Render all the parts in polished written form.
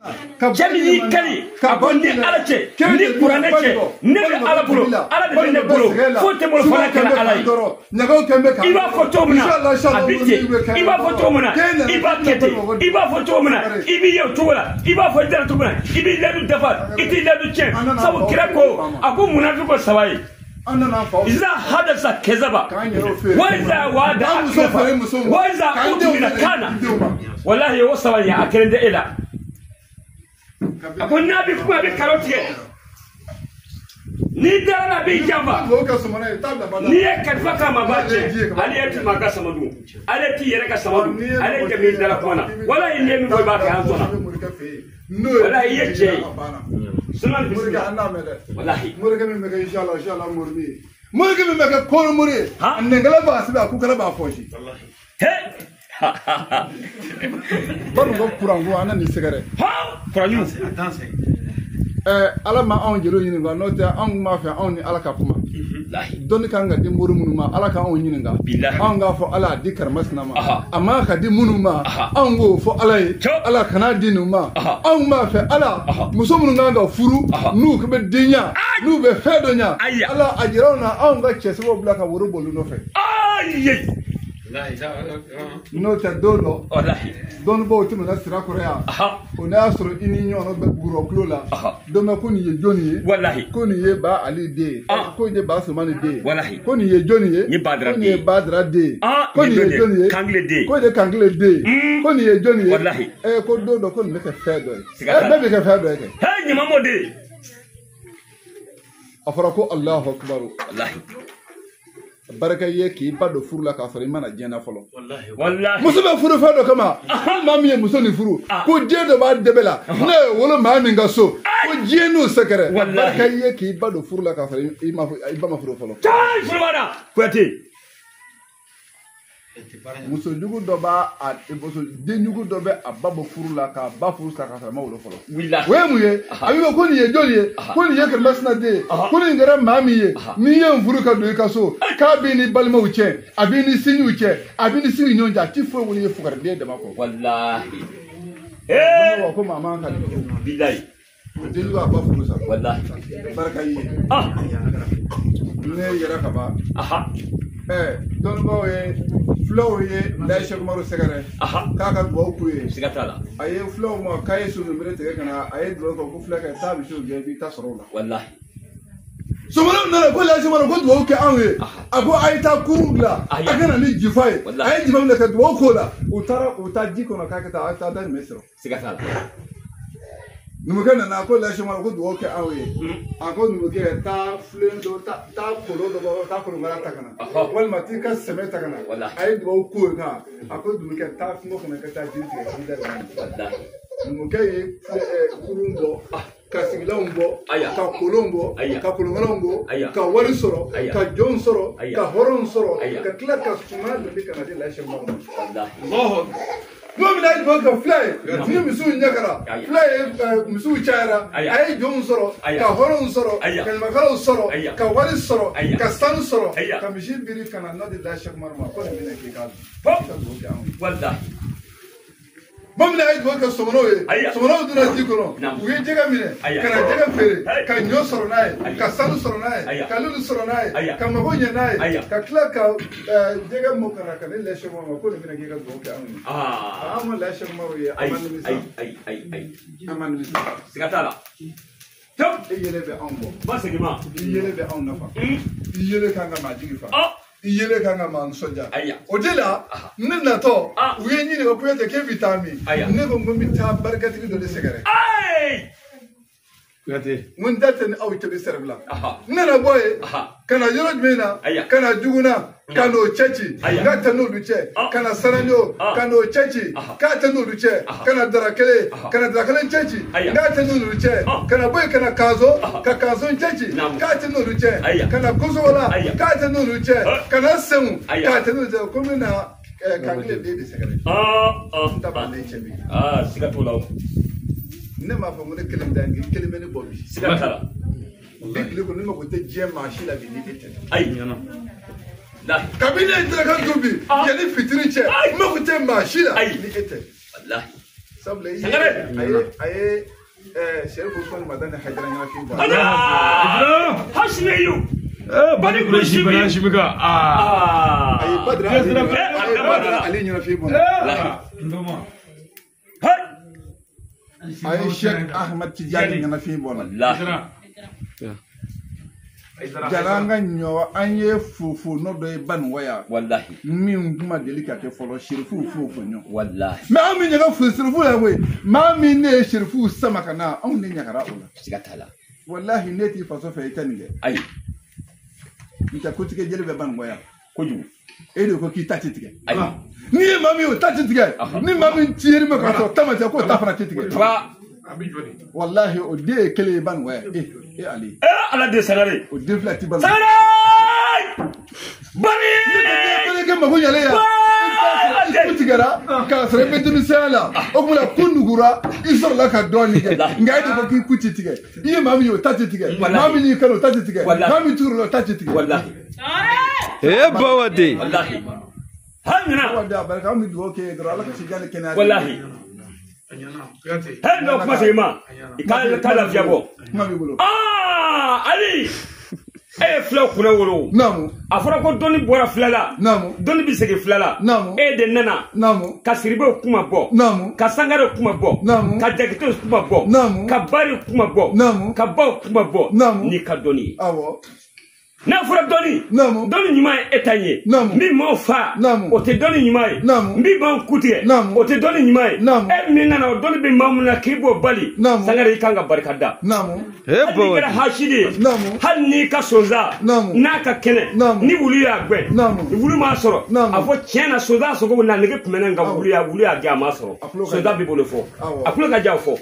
Cɛ min y'i kali a ko ni Ala cɛ ni kuranɛ cɛ ne bɛ Ala bolo Ala de bɛ ne bolo foyi tɛ n bolo fo n'a kɛra Ala ye. I b'a fɔ cogo min na a bɛ ten, i b'a fɔ cogo min na i b'a kɛ ten, i b'a fɔ cogo min na i b'i ye o cogo la, i b'a fɔ i dara cogo min na i b'i layidu dafa, i t'i layidu tiɲɛ. Sabu kira ko a ko munafiki ko saba ye. Iza hadasa kezaba wa iza wada akhlafa wa iza utmina kana. Wallahi o saba ye a kelen tɛ e la. A ko n'a bɛ kuma a bɛ kalo tigɛ, n'i dara la a b'i janfa, n'i ye kalifa k'a ma a b'a tiɲɛ. Ale ye ti maa ka sama dun, ale t'i yɛrɛ ka sama dun, ale tɛ min dara kuma na. Walahi n'i ye min fɔ i b'a kɛ, an sɔnna. Walahi i ye cɛ ye. Sunan bisimila. Walahi. Morikɛ min bɛ kɛ inshallah inshallah mori ye. Morikɛ min bɛ kɛ kɔrɔ mori ye. A nɛnkɛla b'a sɛbɛn a kukala b'a fɔsi. He. Bari ko kuran ko an na nin sɛgɛrɛ. Kuranju. Ala ma anw jeliw ɲininka, n'o tɛ anw tun b'a fɛ anw ni Ala ka kuma. Dɔnni kan ka di mori minnu ma, Ala ka anw ɲininka. Anw k'a fɔ Ala a di karimasina ma. A ma ka di minnu ma, anw k'o fɔ Ala ye. Ala kana di ninnu ma. Anw b'a fɛ Ala muso minnu kan ka furu, n'u bɛ den ɲa, n'u bɛ fɛn dɔ ɲa, Ala a jira anw na anw ka cɛsiriw bila ka woro boli nɔfɛ. N'o tɛ don dɔ dɔnnibaaw tɛmɛna sira kɔrɔ yan, o n'a y'a sɔrɔ i ni ɲɔgɔn bɛ gurɔ kulo la, don bɛ ko nin ye jɔnni ye, ko nin ye Ba Ali den ye, ko nin ye Ba Sumani den ye, ko nin ye jɔnni ye, ko nin ye Badara den ye, ko nin ye jɔnni ye, ko nin ye Kankile den ye, ko nin ye jɔnni ye, ko don dɔ ko nin bɛ kɛ fɛn dɔ ye, bɛɛ bɛ kɛ fɛn dɔ ye kɛ. A fɔra ko Alahu akibaru. Barika ye k'i ba don furu la k'a sɔrɔ i ma na diɲɛ na fɔlɔ. Muso bɛ furu fɛn dɔ kama, maa min ye muso nin furu, ko diɲɛ dɔ b'a dɛbɛ la, ne ye wolo maa min ka so, ko diɲɛ n'o sɛgɛrɛ. Barika ye k'i ba don furu la k'a sɔrɔ i ba ma furu fɔlɔ. Muso jugu dɔ b'a a muso den jugu dɔ bɛ a ba bɔ furu la k'a ba furu sa k'a sɔrɔ a ma wolo fɔlɔ. O ye mun ye? A bɛ fɔ ko nin ye jɔnni ye? Ko nin ye karimasina den ye. Ko nin kɛra maa min ye? N'i ye n furu ka don i ka so, k'a b'i ni balimaw cɛ, a b'i ni sinjiw cɛ, a b'i ni sinjiw ɲɔgɔn cɛ, a ti foyi wolo ye fugariden dama kɔ. Walahi. Ko maa man ka nin furu. Bilahi. O den jugu a ba furu sa. Walahi. Barika ye. Ne yɛrɛ ka ban. Dɔnnibaaw ye fulaw ye Layi Sɛki Umaru sɛgɛrɛ k'a ka dugawu k'u ye. Siga t'a la. A ye fulaw ma k'a ye sonsanbere tigɛ ka na, a ye dugawu kɛ ko fulakɛ taa misiw gɛn i b'i ta sɔrɔ o la. Walahi. Somɔgɔw nana ko Layi Sɛki Umaru ko dugawu kɛ anw ye. A ko a ye taa kurun dilan, a ka na ni jifa ye. A ye jifa minɛ ka dugawu k'o la. U taara u taa ji kɔnɔ k'a kɛ taa a taa da ɲuman sɔrɔ. Siga t'a la. Numukɛ nana ko Layi Sɛki Umaru ko dugawu kɛ anw ye. A ko numukɛ taa filen dɔ taa kolon dɔ bɔ, taa kolonkala ta ka na, walima t'i ka sɛmɛ ta ka na. A ye dugawu k'o kan. A ko numukɛ taa kungo kɔnɔ ka taa jiri tigɛ k'i da la. Numukɛ ye kurun bɔ, ka sigilanw bɔ, ka kolon bɔ, ka kolonkalaw bɔ, ka wari sɔrɔ, ka jɔnw sɔrɔ, ka hɔrɔnw sɔrɔ, ka tila ka suman doni ka na di Layi Sɛki Umaru ma. N'o bɛna ye dugawu kɛ fila ye, ni misiw ɲɛkara, fila ye misiw cayara, a ye jɔnw sɔrɔ, ka hɔrɔnw sɔrɔ, ka ɲamakalaw sɔrɔ, ka wari sɔrɔ, ka sanu sɔrɔ, ka misi biri ka na di Layi Sɛki Umaru ma ko nin bɛna k'i ka dun. Ka dugawu kɛ anw ye. Bamanan ye dugawu kɛ sɔmɔnɔw ye, sɔmɔnɔw donna ji kɔnɔ, u ye jɛgɛ minɛ, ka na jɛgɛ feere, ka ɲɔ sɔrɔ n'a ye, ka sanu sɔrɔ n'a ye, ka lulu sɔrɔ n'a ye, ka mago ɲɛ n'a ye, ka tila ka jɛgɛ mɔ ka na ka ne Layi Sɛki Umaru ma ko nin bɛna k'i ka dugawu kɛ anw ye. An ma Layi Sɛki Umaru ye, an ma nimisa. An ma nimisa. Siga t'a la. E yɛlɛ bɛ anw bɔ. I yɛlɛ bɛ anw nafa. I yɛlɛ kan ka maa jigi fa. I yɛlɛ kan ka maa nisɔndiya. O de la ne natɔ u ye n ɲininka Kuyate k'e bɛ taa min, ne ko n ko n bɛ taa barikatigi dɔ de sɛgɛrɛ. Kuyate. N ko n da tɛ ni aw cɛ bɛ sɛrɛbila. N nana bɔ yen ka na yɔrɔ jumɛn na, ka na Juguna, ka n'o cɛ ci, k'a tɛ n'olu cɛ, ka na Sanaɲo, ka n'o cɛ ci, k'a tɛ n'olu cɛ, ka na Darakele, ka na Darakele cɛ ci, k'a tɛ n'olu cɛ, ka na bɔ yen ka na Kazo, ka Kazo cɛ ci, k'a tɛ n'olu cɛ, ka na Kosogola, k'a tɛ n'olu cɛ, ka na Segu, k'a tɛ n'olu cɛ, ko n bɛ na Kankile den de sɛgɛrɛ. N ta b'ale cɛ bi. Siga t'o la o. Ne m'a fɔ ko ne kelen bɛ taa, kelen bɛ ne bɔ bi. Siga t'a la. Bi tile kɔnɔ ne mako tɛ diɲɛ maa si la bi ni e tɛ. Ayi. Kabini ne ye daraka dun bi, yanni fitiri cɛ, n mako tɛ maa si la ni e tɛ. Walahi. Sabula i a ye Serifu Usumani Madani Hayidara ɲɛnafin bɔ. Hasimeyu. Bani Kuresi bi. A ye Badara Ali ɲɛnafin bɔ. A ye Sheikh Ahmed Tijani ɲɛnafin bɔ. Jara an ka ɲɔ an ye fofo n'o dɔ ye Banikɔ walahi min kuma deli ka kɛ fɔlɔ Serifu fofo ɲɔ walahi mais an min ɲaga Serifu la koyi maa min ne ye Serifu sama ka na anw de ɲagara o la siga t'a la walahi ne t'i faso fɛ i tɛ nin kɛ ayi n tɛ kotigɛ jeli bɛ Banikɔ yan kojugu e de ko k'i ta ti tigɛ ayi n'i ye maa min o ta ti tigɛ ni maa min tiyeri ma k'a sɔrɔ ta ma tigɛ k'o ta fana ti tigɛ wallahi o den ye kelen ye Banikɔ yan e Ali Ala de Sangare o den fila ti Banikɔ Sangare Bani ne kɛ mago ɲalen yan i ku tigɛra k'a sɔrɔ i bɛ denmisɛnya la o tuma na ku nugura i sɔrɔla ka dɔɔnin kɛ nka e de ko k'i ku ti tigɛ i ye maa min ye o ta ti tigɛ maa min y'i kanu o ta ti tigɛ maa min tugura o ta ti tigɛ walahi Bawade walahi hali na Bawade a barika an bɛ dugawu kɛ dɔrɔn Ala ka si jan ni kɛnɛya walahi hali n'o kuma segin ma i k'a lafiya bɔ kuma b'i bolo Ali e ye filaw kunna wolo a fɔra ko dɔnni bɔra fila la dɔnni bɛ segin fila la e de nana ka Siribew kuma bɔ ka Sangarew kuma bɔ ka Jakitew kuma bɔ ka Bariw kuma bɔ ka Baw kuma bɔ n'i ka dɔnni ye n'a fɔra dɔnni dɔnni ɲuman ye e ta ye min m'aw fa o tɛ dɔnni ɲuman ye min b'anw ku tigɛ o tɛ dɔnni ɲuman ye e min nana o dɔnni bɛ maa mun na k'i b'o bali Sangare i kan ka barika da hali n'i kɛra hasidi ye hali n'i ka sonsan n'a ka kɛnɛ ni wulu y'a gɛn ni wulu m'a sɔrɔ a fɔ tiɲɛ na sonsan sogo na nege tun bɛ ne nka wulu y'a gɛn a m'a sɔrɔ sonsan b'i bolo fɔ a tulo ka ja fɔ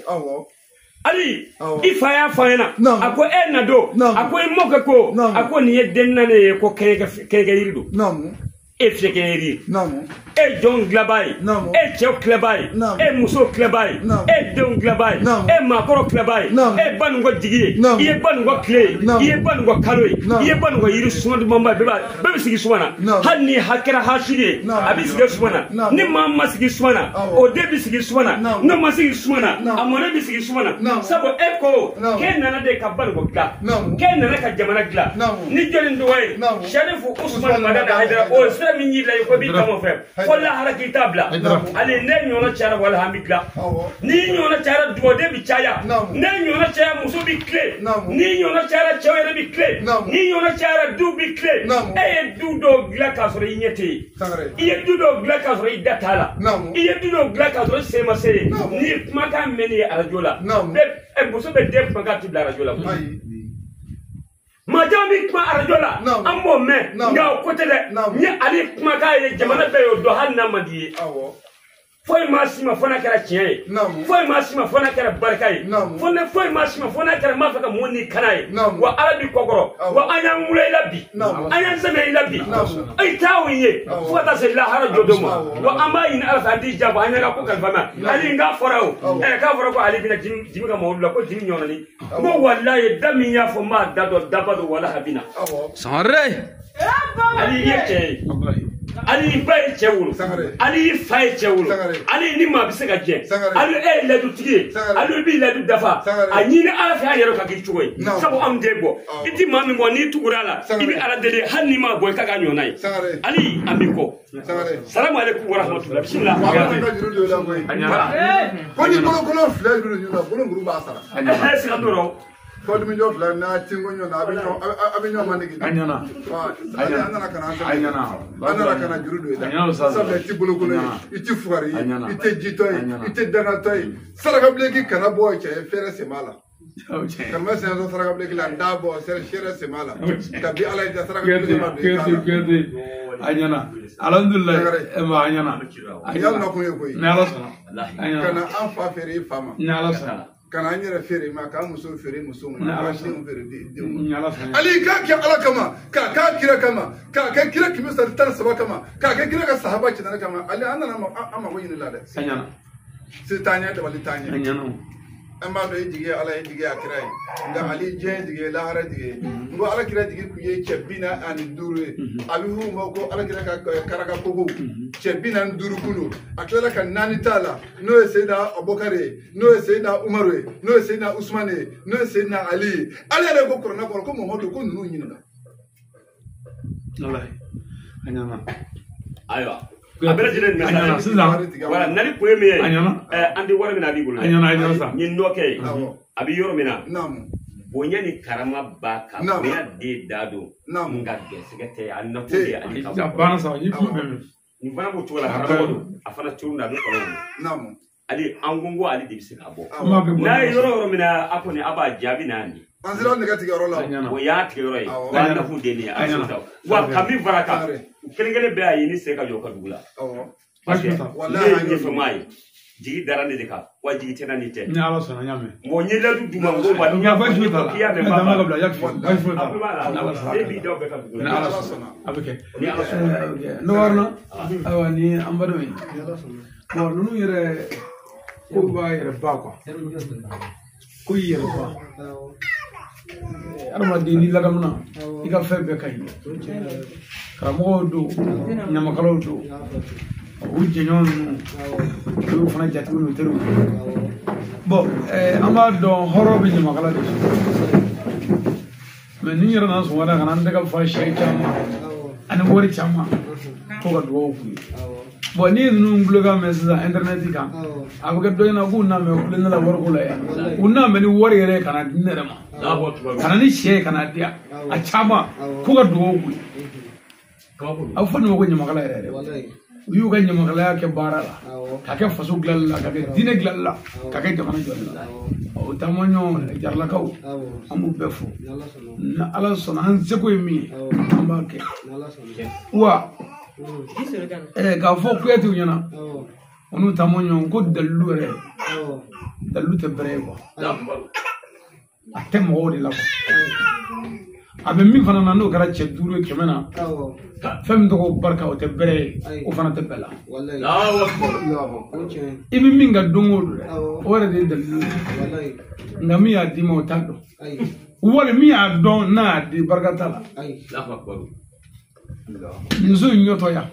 Ali i fa y'a fɔ a ɲɛna a ko e na don a ko i mɔkɛ ko a ko nin ye den naani ye ko kɛɲɛkɛ yiri don e fiyɛkɛ yiri ye e jɔn tilabaa ye e cɛw tilabaa ye e muso tilabaa ye e denw tilabaa ye e maakɔrɔ tilabaa ye e Banikɔ jigi ye i ye Banikɔ tile ye i ye Banikɔ kalo ye i ye Banikɔ yiri suma dumanba ye bɛɛ bɛ sigi suma na hali ni kɛra hasidi ye a bɛ sigi suma na ni maa ma sigi suma na o den bɛ sigi suma na n'o ma sigi suma na a mɔnen bɛ sigi suma na sabu e ko k'e nana de ka Banikɔ dilan k'e nana ka jamana dilan ni jɔnni dɔgɔ ye Serifu Usumani Madani Hayidara o sira min y'i la i ko b'i tama fɛ fo lahara k'i t'a bila Ali ne ɲɔgɔnna cayara walahi an bɛ dilan n'i ɲɔgɔnna cayara dugawuden bɛ caya ne ɲɔgɔnna caya muso bɛ tilen n'i ɲɔgɔnna cayara cɛw yɛrɛ bɛ tilen n'i ɲɔgɔnna cayara du bɛ tilen e ye du dɔw dilan k'a sɔrɔ i ɲɛ tɛ yen i ye du dɔw dilan k'a sɔrɔ i da t'a la i ye du dɔw dilan k'a sɔrɔ i sen ma se yen n'i ye kumakan mɛn ye arajo la muso bɛ den kumakan ti bila arajo la maa caman bɛ kuma arajo la an b'o mɛn nka o ko tɛ dɛ n ye Ale kumakan ye jamana bɛɛ y'o dɔn hali n'a man di ye foyi maa si ma fo n'a kɛra tiɲɛ ye foyi maa si ma fo n'a kɛra barika ye foyi maa si ma fo n'a kɛra n b'a fɛ ka mun ni kana ye wa Ala b'i kɔkɔrɔ wa an y'an wula i la bi an y'an sɛmɛ i la bi i t'a o ye fo ka taa se lahara jɔdon ma wa an b'a ɲini Ala fɛ an t'i janfa an y'an ka ko kalifa ma Ali n k'a fɔra o k'a fɔra ko Ali bɛna Jimi ka mɔgɔw bila ko Jimi ɲɔgɔnni n ko walayi da min y'a fɔ n b'a da dɔn daba don walahi a bɛ na. Ali i ye cɛ ye Ali i ba ye cɛ wolo Ali i fa ye cɛ wolo Ali ni maa bɛ se ka jɛ Ali e ye ladutigi ye Ali i b'i ladu dafa a ɲini Ala fɛ a yɛrɛ ka k'i cogo ye sabu anw tɛ bɔ i ti maa min bɔ n'i tugura a la i bɛ Ala deli hali n'i m'a bɔ i ka k'a ɲɔgɔnna ye Ali an b'i kɔ salamu aleykum wa rahmatulah bisimila. Ko ni bolokolo fila juru don ɲɔgɔn na bolokuru b'a sara. Siga t'o la. Fɔdimi jɔ fila n'a tinko ɲɔgɔn na a bɛ ɲɔgɔn ma nege. A ɲɛna. An nana ka na a ɲɛna. An nana ka na juru don i la. Sabula i ti bolokolo ye i ti fugari ye i tɛ jitɔ ye i tɛ dangatɔ ye saraka bilen k'i kana bɔ cɛ ye fɛrɛ sen b'a la. Kana sɛnɛ sɔrɔ saraka bilen k'i la n t'a bɔ sɛrɛ sen b'a la. Kabi Ala ye da saraka bilen ma don i kan la. A ɲɛna alhamdulilayi a ɲɛna. Yali na kun ye koyi. Ni Ala sɔnna. Ka na an fa feere i fa ma. Ni Ala sɔnna. Kana an yɛrɛ feere ma k'an muso feere muso ma k'an denw feere denw ma Ali k'a kɛ Ala kama k'a k'a kira kama k'a kɛ kira 113 kama k'a kɛ kira ka sahaba cɛnani kama Ali an nana an mako ɲini la dɛ. Se t'an ɲɛ dabali t'an ɲɛ. An b'a dɔn i jigi ye Ala ye i jigi ye a kira ye nka Ali diɲɛ jigi ye lahara jigi ye n ko Ala kira jigi kun ye cɛ 45 ye a bɛ f'u ma ko Ala kira ka karaka kogo Cɛ 45 kun don. A tilala ka 4 t'a la, n'o ye Seyidina Abubakar ye, n'o ye Seyidina Umaru ye, n'o ye Seyidina Usumani ye, n'o ye Seyidina Ali ye. Ala yɛrɛ ko kuranɛ kɔnɔ ko Mamadu ko ninnu ɲininka. Walayi a ɲɛna. Ayiwa a bɛɛ lajɛlen nin message sisan. Voilà, nali kun ye min ye. A ɲɛna. An tɛ wari min na a b'i bolo. A ɲɛna a ɲɛna sa. N ye nɔ kɛ ye. A bɛ yɔrɔ min na. Naamu. Bonya ni karama b'a kan. Bonya den da don. Nka gɛrɛsɛgɛ tɛ a nakun de ale ka. A banna sa, i kuma bɛɛ mɛn. Nin fana b'o cogo la, karamɔgɔ don. A fana turu na a bɛ kɔlɔn kɔnɔ. Naamu. Ale an ko ale de bɛ se k'a bɔ. N'a ye yɔrɔ yɔrɔ min na, a kɔni a b'a jaabi n'a nin. An sera nɛgɛ tigɛyɔrɔ la. O y'a tigɛyɔrɔ ye. O y'a nakun den ye. A sera wa ka min fara kan. Kelen kelen bɛɛ y'a ye ni sen ka jɔ u ka dugu la. Parce que ne ye ɲɛfɛmaa ye. Jigi dara ne de kan wa jigi tɛ na ni tɛ. Ni Ala sɔnna n y'a mɛn. Mɔgɔ n ye ladu d'u ma n ko wa ni y'a fɔ k'i y'a mɛn ba ba. Baasi foyi t'a la. Ne b'i da o bɛɛ ka dugu la. Ni Ala sɔnna a bɛ kɛ. Ni Ala sɔnna. Ne warina ayiwa ni an badenw ye. Bon ninnu yɛrɛ ko b'a yɛrɛ ba quoi. Ko i yɛrɛ ba. Adamaden n'i ladamuna i ka fɛn bɛɛ ka ɲi. Karamɔgɔw don, ɲamakalaw don. U jɛɲɔgɔn ninnu olu fana jatigiw n'u teriw. Bon an b'a dɔn hɔrɔn bɛ ɲamakala de so. Mɛ ni yɛrɛ nana sɔgɔmada ka na an tɛgɛ fa sɛ caman ani wari caman ko ka dugawu k'u ye. Bon n'i ye ninnu kulokan mɛn sisan internet kan a bɛ kɛ dɔ ɲɛna k'u n'a mɛn kulonkɛ la wariko la yan. U n'a mɛn ni wari yɛrɛ ye ka na di ne yɛrɛ ma. Ka na ni sɛ ye ka na di yan a caman k'u ka dugawu k'u ye. A bɛ fɔ nin ma ko ɲamakala yɛrɛ yɛrɛ. U y'u ka ɲamakalaya kɛ baara la, ka kɛ faso dilanli la, ka kɛ diinɛ dilanli la, ka kɛ jamana jɔli la. O taamaɲɔgɔn Jaralakaw an b'u bɛɛ fo. Ni Ala sɔnna an seko ye min ye an b'a kɛ. Wa k'a fɔ Kuyatew ɲɛna o n'u taamaɲɔgɔn ko dalilu yɛrɛ dalilu tɛ bɛrɛ ye quoi. A tɛ mɔgɔw de la quoi. A bɛ min fana na n'o kɛra cɛ 5 ye 100 na fɛn min tɔgɔ barika o tɛ bɛrɛ ye o fana tɛ bɛɛ la. I bɛ min ka don o don dɛ o yɛrɛ de ye dalilu ye. Nka min y'a d'i ma o t'a dɔn. Wali min y'a dɔn n'a y'a di barika t'a la. Nin so in ɲɔtɔ yan.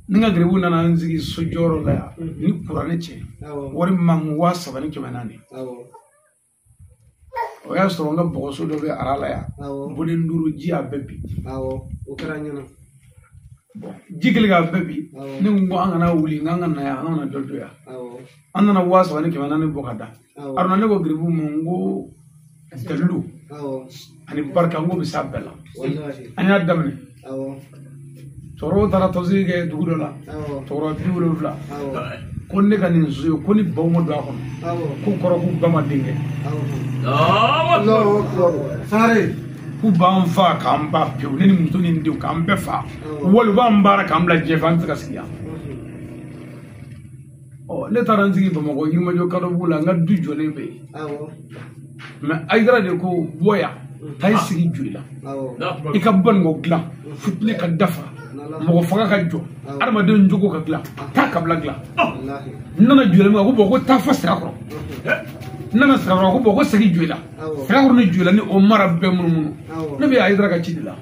Ni n ka garibu nana n sigi so jɔyɔrɔ la yan ni kuranɛ cɛ wari man 3400. O y'a sɔrɔ n ka bɔgɔso dɔ bɛ ara la yan boden 5 ji y'a bɛɛ bi. Ji kɛlen k'a bɛɛ bi ne ko an kana wuli n k'an ka na yan an kana dɔ don yan. An nana 3400 bɔ ka da. Aruna ne ko garibu ma n ko dalilu ani barika n ko bɛ s'a bɛɛ la. An y'a daminɛ. Cɛkɔrɔbaw taara tɔnsigi kɛ dugu dɔ la cɛkɔrɔba 70 ko ne ka nin so ye ko ni baw ma don a kɔnɔ k'u kɔrɔ k'u ba ma den kɛ. K'u b'an fa k'an ba pewu ne ni muso ni n denw k'an bɛɛ fa wali u b'an baara k'an bila diɲɛ fɛ an tɛ se ka sigi yan. Ɔ ne taara n sigi Bamakɔ Yirimajɔ Kadɔbugu la n ka du jɔlen bɛ yen. Mɛ Ayidara de ko bɔ yan taa i sigi joli la i ka banikɔ dilan futinɛ ka dafa mɔgɔ faga ka jɔ adamaden jogo ka dilan taa kabila dilan. N nana joli min kan ko bɔn ko taa fɔ sira kɔrɔ. N nana sira kɔrɔ ko bɔn ko segin joli la sira kɔrɔ ni joli la ni o mara bɛɛ munumunu ne bɛ Ayidara ka ci de la.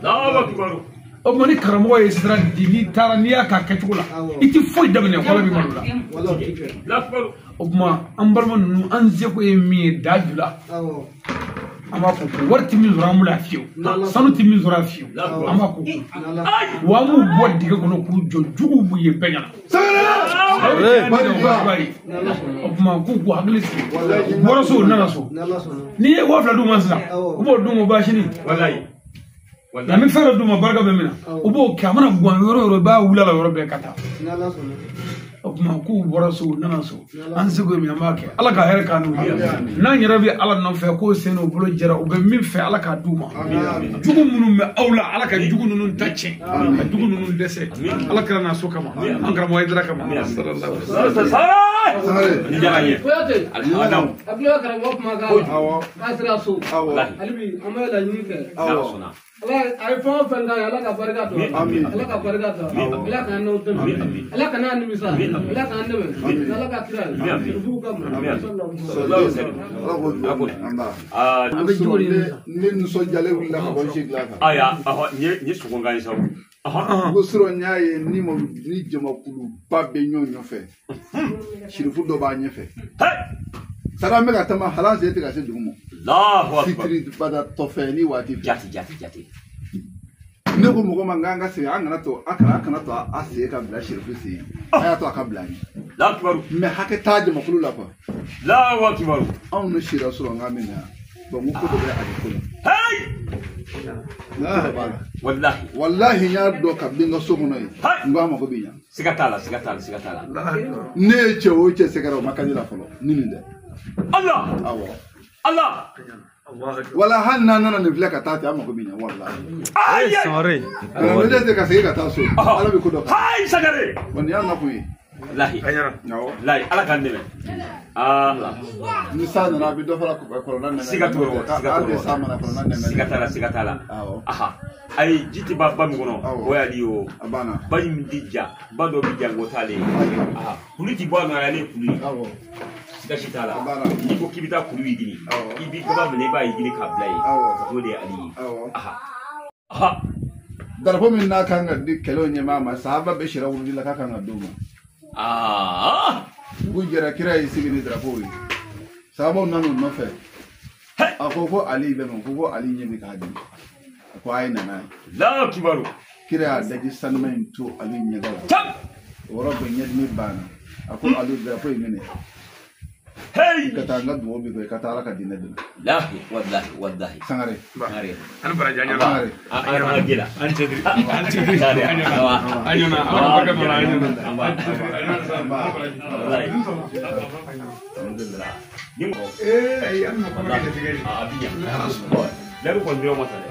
O tuma ni karamɔgɔ ye sira di n'i taara n'i y'a k'a kɛcogo la i tɛ foyi daminɛ kɔlɔn b'i malo la. O tuma an balima ninnu an seko ye min ye da ju la an b'a ko ko wari tɛ min sɔrɔ an bolo a fiyewu sanu tɛ min sɔrɔ a fiyewu an b'a ko wa an b'u bɔ dingɛ kɔnɔ k'u jɔ juguw b'u ye bɛɛ ɲɛna. O tuma k'u k'u hakili sigi u bɔra so u nana so n'i ye 2000 d'u ma sisan u b'o d'u ma baasi ni. Nka n bɛ fɛn dɔ d'u ma barika bɛ min na u b'o kɛ a mana gan yɔrɔ o yɔrɔ i b'a wuli a la yɔrɔ bɛɛ ka taa. O tuma k'u bɔra so u nana so an seko ye min an b'a kɛ Ala ka hɛrɛ k'an n'u ye n'an yɛrɛ bɛ Ala nɔfɛ k'o sen n'o bolo jɛra u bɛ min fɛ Ala k'a d'u ma jugu minnu bɛ aw la Ala ka jugu ninnu ta tiɲɛ ka jugu ninnu dɛsɛ Ala kɛra n'a so kama an karamɔgɔ Ayidara kama. Ni diyara n ye. Kuyate. A tulo bɛ karamɔgɔ kumakan la. K'a sera so. Hali bi an bɛ laɲini kɛ. Ala a ye fɛn o fɛn k'an ye Ala ka barika don. Ala ka barika don. Ala k'an n'aw dɛmɛ. Ala kana nimisa. Ala k'an dɛmɛ. Ala ka kira ye. Dugu ka mɔ. An bɛ cogo di ne nisɔndiyalen wulila ka bɔ n si dilan kan. Ayiwa n ye sogo kan ye sa. Ko sɔrɔ n y'a ye ni ni jamakuluba bɛ ɲɔgɔn nɔfɛ sirifu dɔ b'a ɲɛfɛ sara bɛ ka taama hal'an sen tɛ ka se dugu ma fitiri bada tɔfɛ ni waati jate jate jate ne ko mɔgɔ ma k'an ka segin an kana to a kana to a sen ka bila sirifu sen a y'a to a ka bila an ɲɛ mɛ hakɛ t'a jamakulu la kuwa anw ni sira sɔrɔ n k'an bɛ na yan bon n ko ko dɔ bɛ ale ko la. Wallahi wallahi n y'a dɔn kabini n ka so kɔnɔ yen n ko a mako bɛ ɲa. Siga t'a la siga t'a la siga t'a la. Ne ye cɛ o cɛ sɛgɛrɛ o ma ka ne la fɔlɔ ni nin tɛ. Allah awɔ. Allah. Wala hali n'an nana nin filɛ ka taa ten an mako bɛ ɲa walahi. Ayi sangare. Ne tɛ ka segin ka taa so ala bɛ ko dɔ kan. Ayi sangare. Wa nin y'a nakun ye. Wallahi. Wallahi ala k'an dɛmɛ. Ni san nana a bɛ dɔ fara kɔlɔnna nɛmɛ. Siga t'o la siga t'o la. San mana kɔlɔnna nɛmɛ. Siga t'a la siga t'a la. Aha ayi ji tɛ ban ba min kɔnɔ o y'ale ye o. A banna. Ba in ti ja ba dɔ bɛ ja o t'ale ye. Aha kulu ti bɔ a nɔ la ale ye kulu ye. Siga si t'a la. N'i ko k'i bɛ taa kulu yigini i b'i kaba minɛ i b'a yigini k'a bila yen. O de ye ale ye. Aha aha. Darapo min n'a kan ka di kɛlɛw ɲɛmaa ma sahaba bɛ sira wurudi la k'a kan ka d'o ma. Dugu jɛra kira y'i sigi ni darapo ye sababu nana u nɔfɛ a ko ko Ali bɛ min ko Ali ɲɛ bɛ k'a di a ko a ye nana ye. Allahu kibaru. Kira y'a daji sanuma in to Ali ɲɛda la o yɔrɔ bɛɛ ɲɛdimi banna a ko Ali darapo in minɛ. Hey! Ka taa n ka dugawu b'i kɔ i ka taa ala ka diinɛ dɛmɛ. Wallahi wallahi wallahi. Sangare. Sangare. An baraji an ɲɛna. Sangare. An ka gila. An cɛsiri. An cɛsiri. An ɲɛna. An ɲɛna. Ala ka barika don a la an ɲɛna. Wallahi. Alhamdulillah. Ee ayi an na kuma kɛ jatigɛ ye. A bi ɲa. Lɛri kɔni dɔrɔn ma sa dɛ.